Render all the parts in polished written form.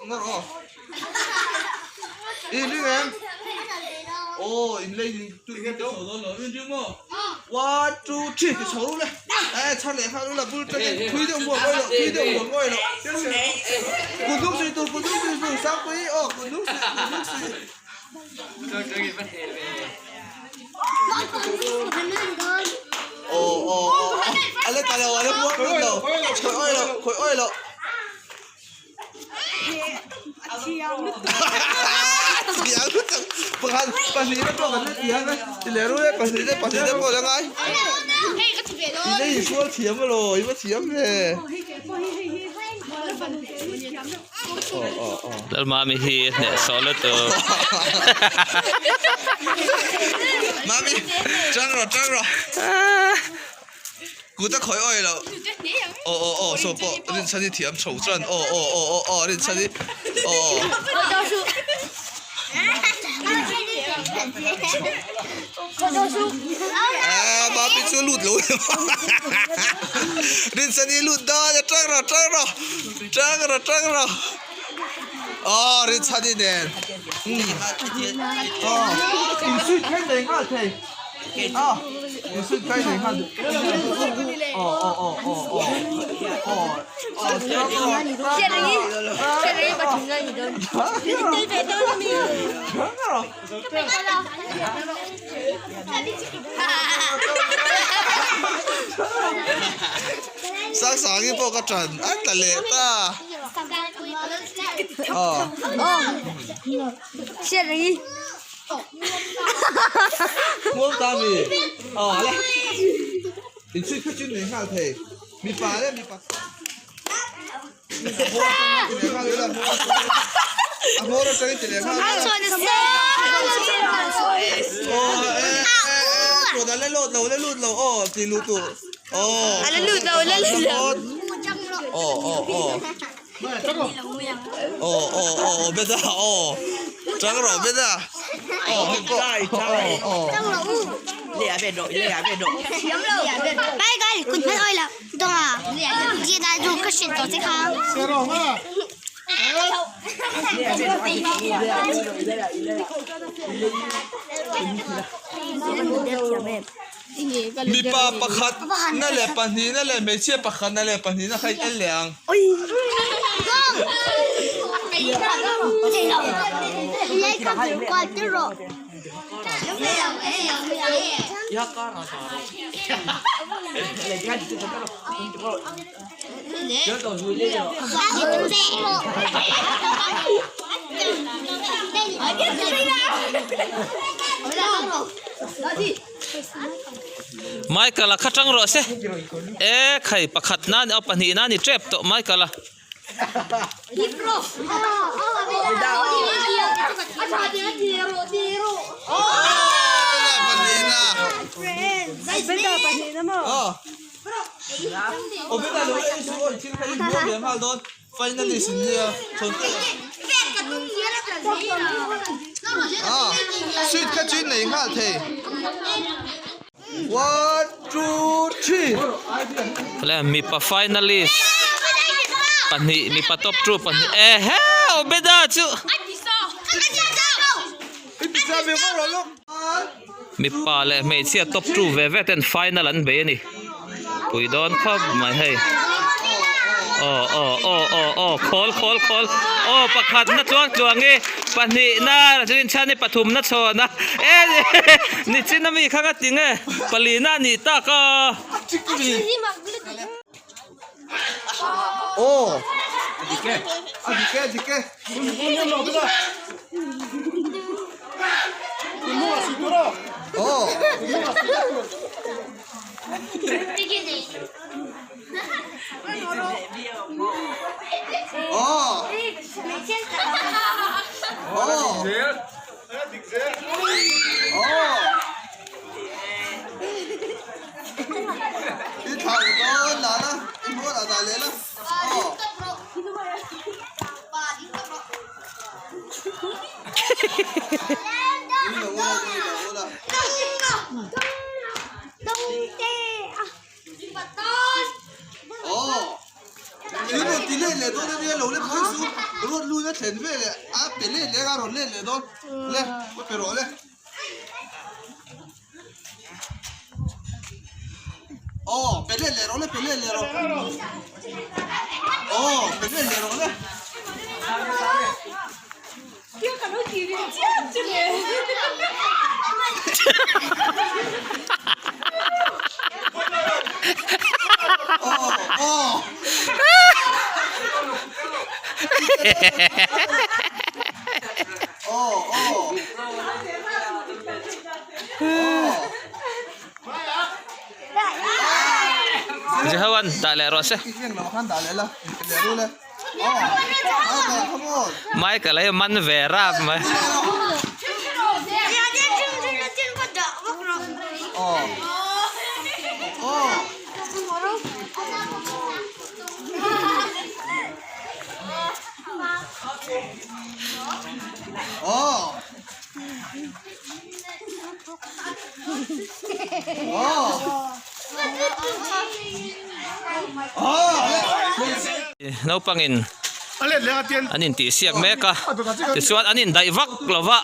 Na rawh. I ring em? Aw, in lei in tu in chho dawn lo. In ring maw? One, two, three ti chho ru le. Eh, chhar leh nghal ula bul tangin thui deuh muah ngawi loh, thui deuh muah ngawi loh. Kut hnung suih tur, kut hnung suih tur, Sangpui, aw kut hnung suih, kut hnung suih. Aw, aw, aw, a la ta lo, a la muang lut lo. Khawih awih loh, khawih awih loh. Lalmami hi hnehsawh lutuk. Mami, tang rawh, tang rawh. Kut a khawih awih loh. Aw aw aw saw pawh Rinchhani thiam chho chuan aw aw aw aw aw Rinchhani aw aw. Ah Bapi chu lut lo Rinchhani lut dawn a tang rawh tang rawh tang rawh tang rawh aw Rinchhani nen aw insuih kher nei nghal thei. Sangsangi pawh ka ṭan a tla leh ta. Muang ta mi aw le in chhui kha chu nei nghal thei mipa le mipa a hmawr atangin ti leh nghal aw e e e la lut lo la lut lo aw ti lut tu aw la lut lo la lut lo aw aw aw Aw aw aw aw beda aw chang rawh beda aw hei pawh aw aw Mipa pakhat na leh pahnihna leh hmeichhia pakhat na leh pahnihna kha in en leh ang. Michael-a kha tang rawh se e khai pakhat na aw pahnih na ni tep tawh Michael-a. Finalist in nia chhawn te ah sweet kha chu in nei nghal thei one two three le mipa finalist pahnih mipa top two pahnih ehe Obeda chu mipa leh hmeichhia top two ve ve ten final an bei a ni pui dawn khawp mai hei aw aw aw aw aw khawl khawl khawl aw pakhat na tluang tluang i pahnih na rinchhan i pathum na chhawn a e nichin ami kha nga tinge pali na anih tak a. Aw a dik e a dik e a dik e aw aw aw aw. I thlah dawn lah la i hmuh lah dah leh la aw. Aw. Thil rawn ti let leh dawn ania lo. lo le buai su ruat lut a thlen ve leh a pe let leh a rawn let leh dawn le va pe rawh le. Aw pe let leh rawh le pe let leh rawh aw pe let leh rawh le. Jehovan dah leh rawh se. Michael a hi man ve rap mai. Naupangin an intihsiak mek a tichuan an indaih vak lo va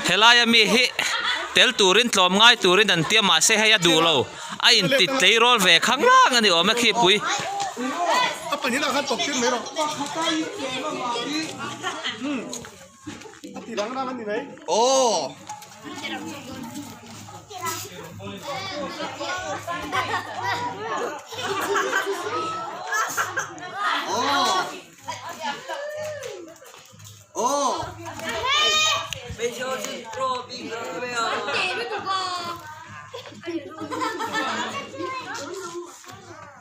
helaia mi hi tel turin tlawm ngai turin an tia mahse hei a duh lo a inti tleirawl ve khang rang a ni awm e khipui. Aw.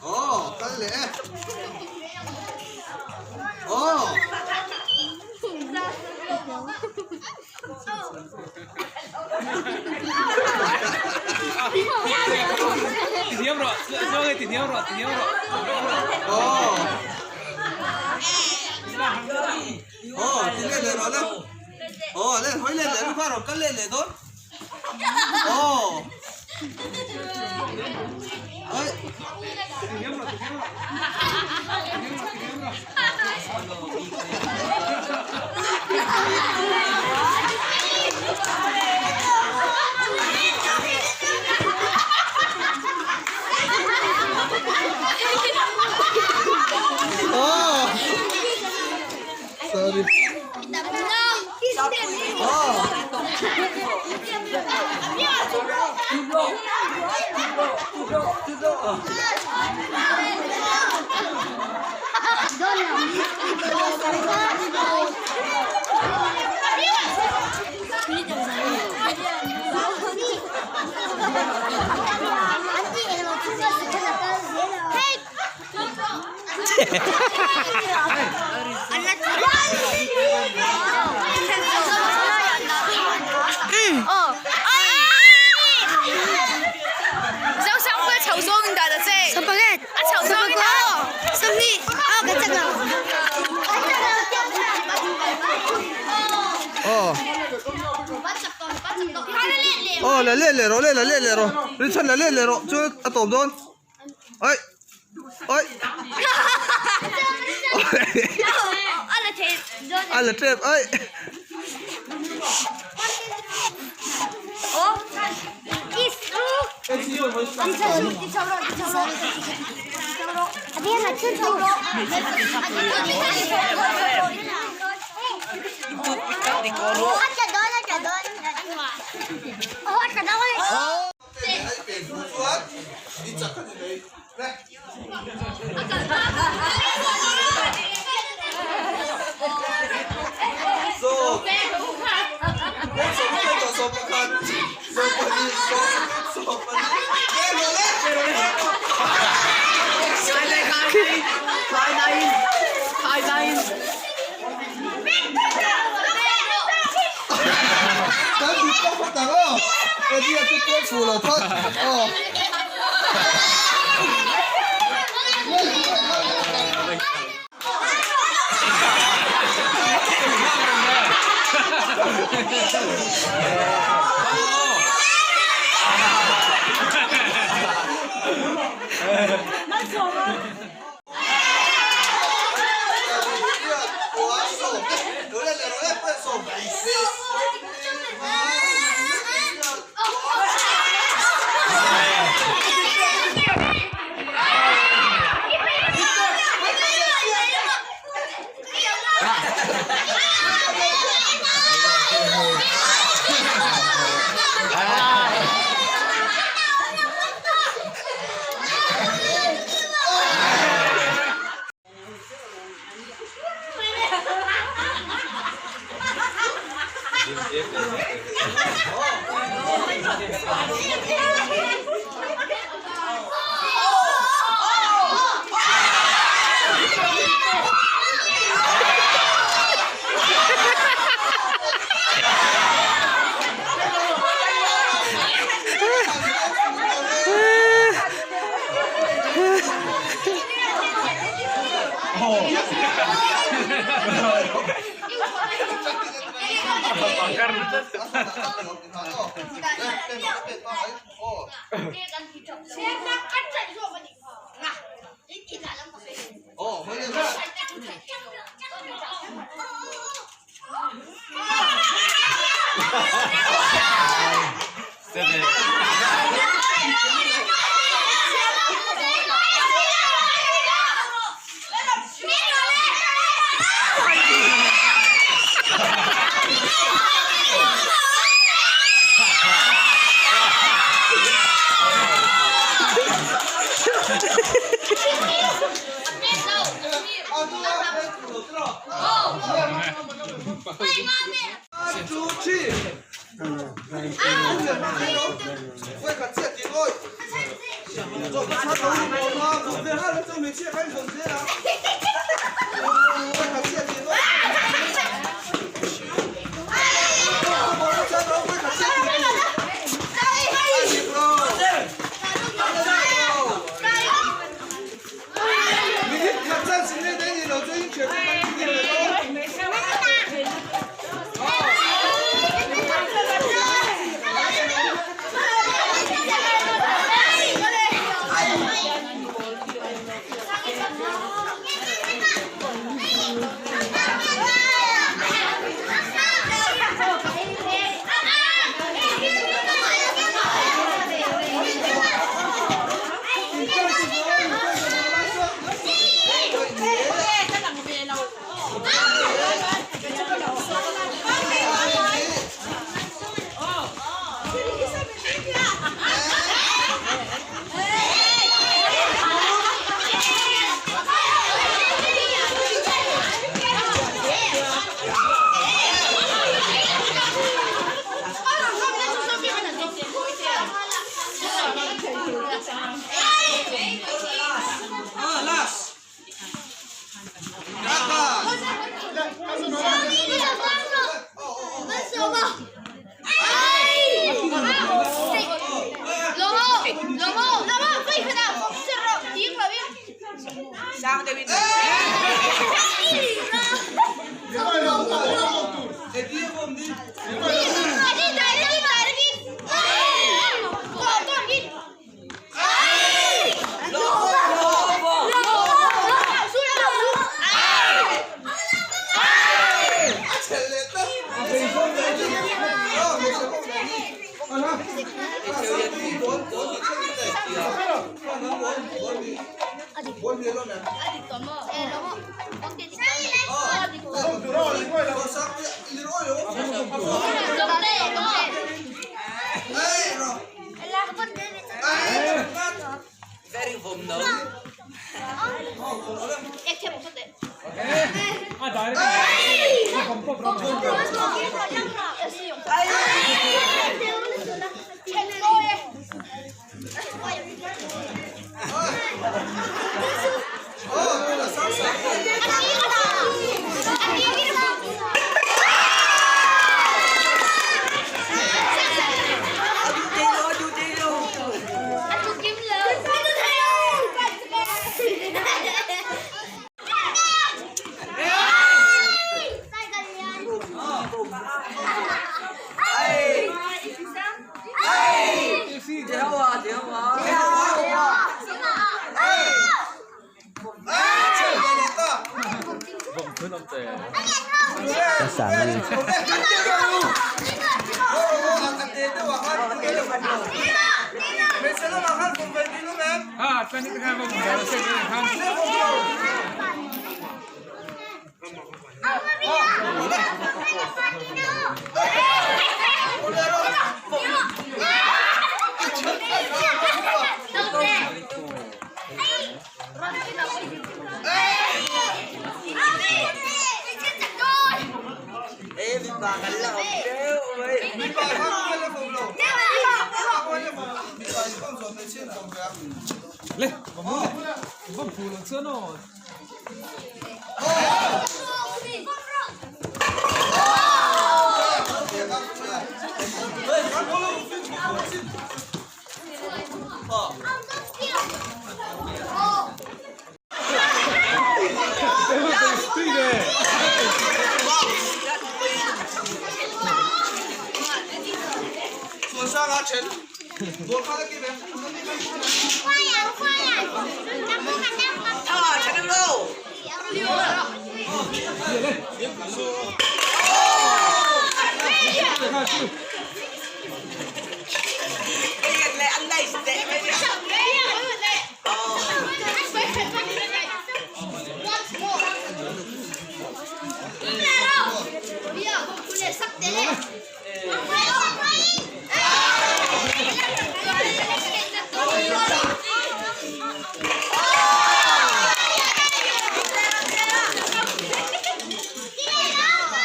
Aw kal leh e. Aw. Aw. Aw ti leh leh rawh le. Aw le hawi leh leh luka rawh kal leh leh dawn. Aw. Ai. Aw. Sorry. Aw la let leh rawh le la let leh rawh Richard la let leh rawh chuan a tawp dawn. Oi oi a la tep oi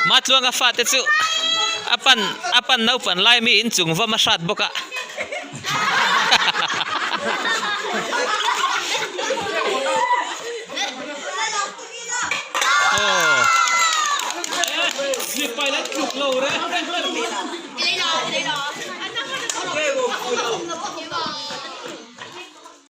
Matluanga fate chu a pan a pan naupan lai mi inchung vawm a hrat bawk a. Aw.